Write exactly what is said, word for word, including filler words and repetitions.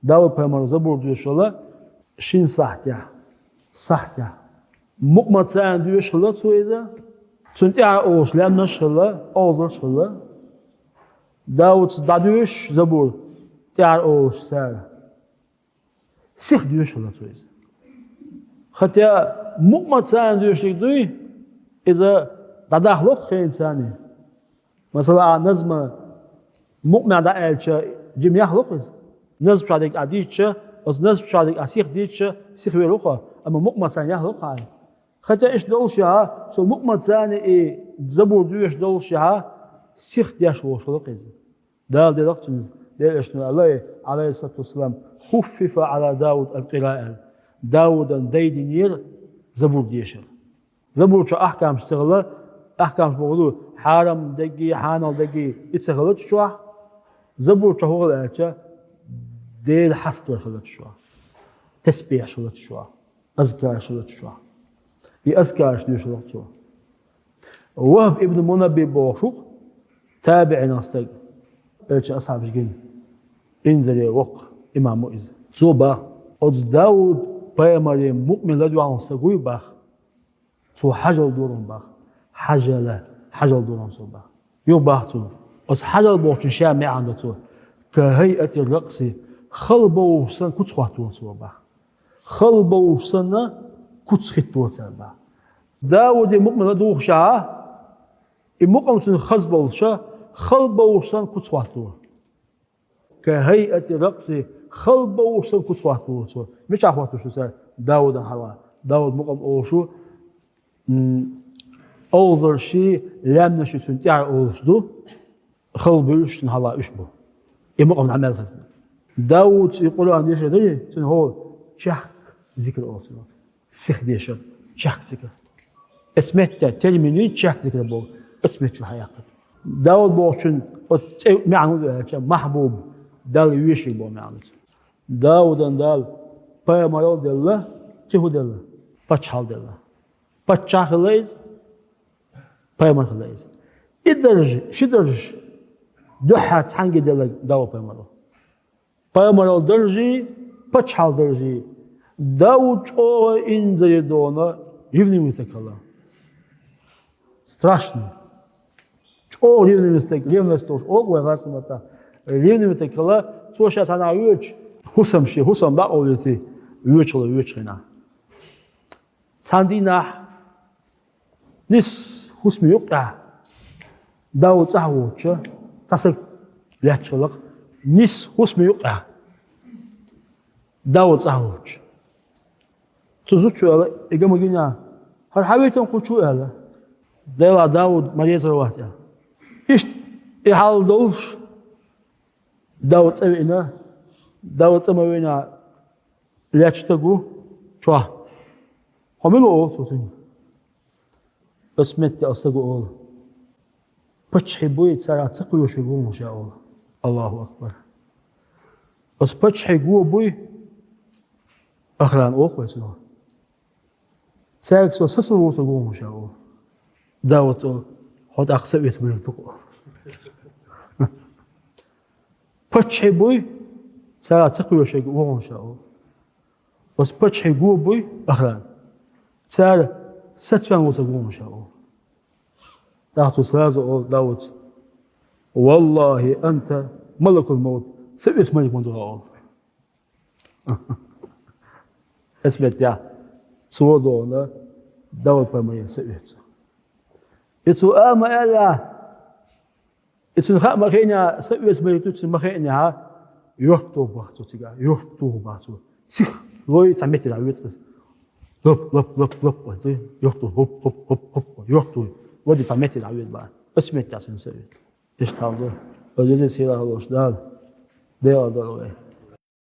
Дауд пайхамар забур доьшуш хилла шин сахьтехь, сахьтехь. Мукъамаца доьшуш хилла цо иза, цунна тӀаьхьа олуш лаьмнаш а хилла, олхазарш а хилла. Дауд дӀадоьшуш забур тӀаьхьа олуш цара. Сиха доьшуш хилла цо иза. Хотя мукъамаца доьшург дуй, иза дӀадахло-кх хенацарна. Масала, а назма мукъамехь дӀааьлча, жимма яхло-кх иза. Назма чохь дерг а дийцича, оцу назма чохь дерг а сиха дийцича, сиха вело-кх хьо, амма мукъамаца яхло-кх хьо. Хотя иштта доллушехь, цо мукъамаца и забур доьшуш доллушехь, сиха деш волуш хилла-кх иза. Дала делла-кх цунна иза. Делан Элчано аьлла, Ӏалайхиссалату вассалам: «Хуффифа Ӏала Дауд ал-къираъ», аьлла. Даудан дай динера забур дешар. Забур чохь ахкамаш ца хилла, ахкамаш бохург ду, хьарам дерг а, хьанал дерг а, и ца хилла цу чохь. Забур чохь хӀун хилла аьлча, Дела хьаставар хилла цу чохь. Тасбихьаш хилла цу чохь. Азкараш хилла цу чохь. И азкараш доьшура-кх цо. ВахӀб ибн Мунаббих бохуш ву-кх, табиӀинех стаг, Элчан асхьабаш гина, инзаре воккха имам ву иза. Цо бах, оцу Дауд-пайхамаре мукъамийн ладоьгӀна стаг вуй бах. Цо хьажал дора-м бах. Хьажала, хьажал дора-м цо бах. Юха бах цо. Оцу хьажал бохучун шен маьӀна до цо. Ка гӀайъати ракъси, хала бовлуш санна куц хӀоттора цо бах. Хала бовлуш санна куц хӀиттора цара бах. Дауде мукъамийн ладугӀушехь, и мукъам цунна хаза болуша, хала бовлуш санна куц хӀоттора. Ка гӀайъати ракъси, хала бовлуш санна куц хӀоттора цо. Мичахь хӀоттуш ду цара Даудан хьала? Дауд мукъам олуш ву, м, олхазарший, лаьмнаший цунна тӀаьхьа олуш ду, хала буьйлуш цунна хьала уьш бу. И мукъам дӀа мел хезна. Дауд и Къуръан дешар дарий, цуьнан хӀора чехка зикр олу цунах. Сиха дешар, чехка зикр. Эцу метта термин ю чехка зикр боху, эцу метта чу хьаяккхар. Дауд бохучун оцу цӀе маьӀна хӀун ду аьлча, Махьбуб, Далла вешарг боху маьӀна ду цуьнан. Даудан Дала пайхамаралла делла, кхин хӀун делла? Пачхьалла делла. Паччахь хилла иза, пайхамар хилла иза. И дарж, ши дарж дуьххьара цхьаьнгге делла Дауд пайхамаро. Пайхамаралла даржий, пачхьалла даржий. Дауд чӀогӀа инзаре дона, ревнивый стаг хилла. Страшно. ЧӀогӀа ревнивый стаг, ревность долуш олу вай гӀазкхийн маттахь. Ревнивый стаг хилла, цо ша цхьанхьа воьдуш, хӀусам шен, хӀусам бакъо лети, воьдуш хилла, воьдучу хенахь. Цхьана дийнахь нис хӀусаме юккъехь, Дауд цӀахь воцуча, цхьа стаг лаьтташ хилла-кх, нис хӀусаме юккъехь, Дауд цӀахь воцуча. Цу зудчо аьлла: «И га ма гина, хӀара хьан витина кху чу?» — аьлла. Делахь Дауд ма реза вац аьлла. Иштта и хьал долуш, Дауд цӀа веана, Дауд цӀа ма веана, лаьтташ стаг ву чохь. Хьо мила ву олу цо цуьнга? Аса метте оцу стага олу: «Паччахьий буй, царах ца кхоьруш верг ву хьуна ша», — олу. Аллаху акбар! Аса паччахьий го буй, охрана олу вай цунах. Цаьрга со сацор воцург ву хьуна ша олу. Дауд олу: «Хьо тӀаккха са оьцу муьлхха ду-кх», — олу. Паччахьий буй, царах ца кхоьруш верг ву хьуна ша олу. Оцу паччахьий го буй, охрана. Цара сацваьлла воцург ву хьуна ша олу. ТӀаккха цо сразу олу Дауд: «Валлахи, анта малакул маут, са оьцу малик ма ду хьо», — олу. Эцу меттехь цо а дохана, Дауд пайхамаре са оьцу. И цо а ма аьлла, и цунна хаа ма хиъна, са оьцу малик ду цунна ма хиънехь, йорт туху бах цо цигахь, йорт туху бах цо. Сиха лой цхьа метте дӀавоьду иза. Лап, лап, лап, лап, йорт туху, хоп, хоп, хоп, хоп, йорт туху. Вади цхьа метте дӀавоьду бах. Эцу меттехь цунна са оьцу. Иштта хьал ду. Оцу везачу сийлахь волчу Дала декъал дойла вай.